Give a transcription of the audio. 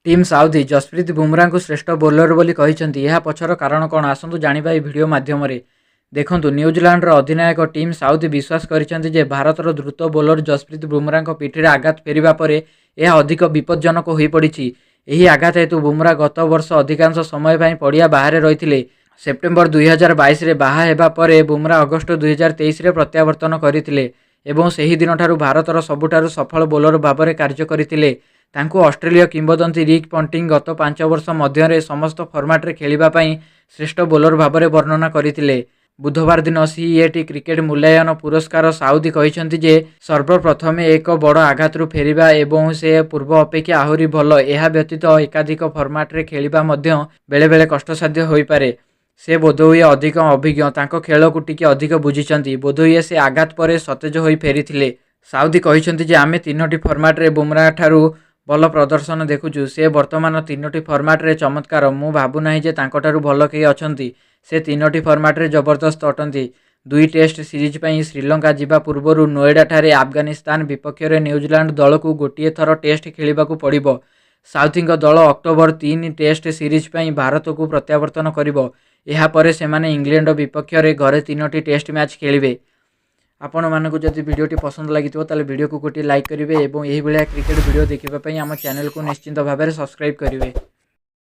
Tim Southee Jasprit ବୁମରାଙ୍କୁ ଶ୍ରେଷ୍ଠ bowler ବୋଲି କହିଛନ୍ତି। ଏହା ପଛର କାରଣ କ'ଣ, ଆସନ୍ତୁ ଜାଣିବା ଏହି ଭିଡିଓ ମାଧ୍ୟମରେ। ଦେଖନ୍ତୁ, ନ୍ୟୁଜିଲାଣ୍ଡର ଅଧିନାୟକ ଟିମ୍ ସାଉଦି ବିଶ୍ୱାସ କରିଛନ୍ତି ଯେ ଭାରତର ଦ୍ରୁତ ବୋଲର ଜସପ୍ରୀତ ବୁମରାଙ୍କ ପିଠିରେ ଆଘାତ ଫେରିବା ପରେ ଏହା ଅଧିକ ବିପଜ୍ଜନକ ହୋଇପଡ଼ିଛି। ଏହି ଆଘାତ ହେତୁ ବୁମରା ଗତ ବର୍ଷ ଅଧିକାଂଶ ସମୟ ପାଇଁ ପଡ଼ିଆ ବାହାରେ ରହିଥିଲେ। ସେପ୍ଟେମ୍ବର 2022ରେ ବାହା ହେବା ପରେ ବୁମରା ଅଗଷ୍ଟ 2023ରେ ପ୍ରତ୍ୟାବର୍ତ୍ତନ କରିଥିଲେ ଏବଂ ସେହି ଦିନଠାରୁ ଭାରତର ସବୁଠାରୁ ସଫଳ ବୋଲର ଭାବରେ କାର୍ଯ୍ୟ କରିଥିଲେ। ତାଙ୍କୁ ଅଷ୍ଟ୍ରେଲୀୟ କିମ୍ବଦନ୍ତୀ ରିକି ପଣ୍ଟିଂ ଗତ 5 ବର୍ଷ ମଧ୍ୟରେ ସମସ୍ତ ଫର୍ମାଟରେ ଖେଳିବା ପାଇଁ ଶ୍ରେଷ୍ଠ ବୋଲର ଭାବରେ ବର୍ଣ୍ଣନା କରିଥିଲେ। ବୁଧବାର ଦିନ ସିଇଏଟି କ୍ରିକେଟ ମୂଲ୍ୟାୟନ ପୁରସ୍କାର ସାଉଦି କହିଛନ୍ତି ଯେ ସର୍ବପ୍ରଥମେ ଏକ ବଡ଼ ଆଘାତରୁ ଫେରିବା ଏବଂ ସେ ପୂର୍ବ ଅପେକ୍ଷା ଆହୁରି ଭଲ। ଏହା ବ୍ୟତୀତ ଏକାଧିକ ଫର୍ମାଟରେ ଖେଳିବା ମଧ୍ୟ ବେଳେବେଳେ କଷ୍ଟସାଧ୍ୟ ହୋଇପାରେ। ସେ ବୋଧହୁଏ ଅଧିକ ଅଭିଜ୍ଞ, ତାଙ୍କ ଖେଳକୁ ଟିକେ ଅଧିକ ବୁଝିଛନ୍ତି। ବୋଧହୁଏ ସେ ଆଘାତ ପରେ ସତେଜ ହୋଇ ଫେରିଥିଲେ। ସାଉଦି କହିଛନ୍ତି ଯେ ଆମେ ତିନୋଟି ଫର୍ମାଟରେ ବୁମରାଠାରୁ ଭଲ ପ୍ରଦର୍ଶନ ଦେଖୁଛୁ। ସେ ବର୍ତ୍ତମାନ ତିନୋଟି ଫର୍ମାଟରେ ଚମତ୍କାର। ମୁଁ ଭାବୁନାହିଁ ଯେ ତାଙ୍କଠାରୁ ଭଲ କେହି ଅଛନ୍ତି। ସେ ତିନୋଟି ଫର୍ମାଟରେ ଜବରଦସ୍ତ ଅଟନ୍ତି। ଦୁଇ ଟେଷ୍ଟ ସିରିଜ୍ ପାଇଁ ଶ୍ରୀଲଙ୍କା ଯିବା ପୂର୍ବରୁ ନୋଏଡାଠାରେ ଆଫଗାନିସ୍ତାନ ବିପକ୍ଷରେ ନ୍ୟୁଜିଲାଣ୍ଡ ଦଳକୁ ଗୋଟିଏ ଥର ଟେଷ୍ଟ ଖେଳିବାକୁ ପଡ଼ିବ। ସାଉଥିଙ୍କ ଦଳ ଅକ୍ଟୋବର 3 ଟେଷ୍ଟ ସିରିଜ୍ ପାଇଁ ଭାରତକୁ ପ୍ରତ୍ୟାବର୍ତ୍ତନ କରିବ। ଏହା ପରେ ସେମାନେ ଇଂଲଣ୍ଡ ବିପକ୍ଷରେ ଘରେ ତିନୋଟି ଟେଷ୍ଟ ମ୍ୟାଚ୍ ଖେଳିବେ। ଆପଣମାନଙ୍କୁ ଯଦି ଭିଡ଼ିଓଟି ପସନ୍ଦ ଲାଗିଥିବ, ତାହେଲେ ଭିଡ଼ିଓକୁ ଗୋଟିଏ ଲାଇକ୍ କରିବେ ଏବଂ ଏହିଭଳିଆ କ୍ରିକେଟ ଭିଡ଼ିଓ ଦେଖିବା ପାଇଁ ଆମ ଚ୍ୟାନେଲକୁ ନିଶ୍ଚିତ ଭାବରେ ସବସ୍କ୍ରାଇବ୍ କରିବେ।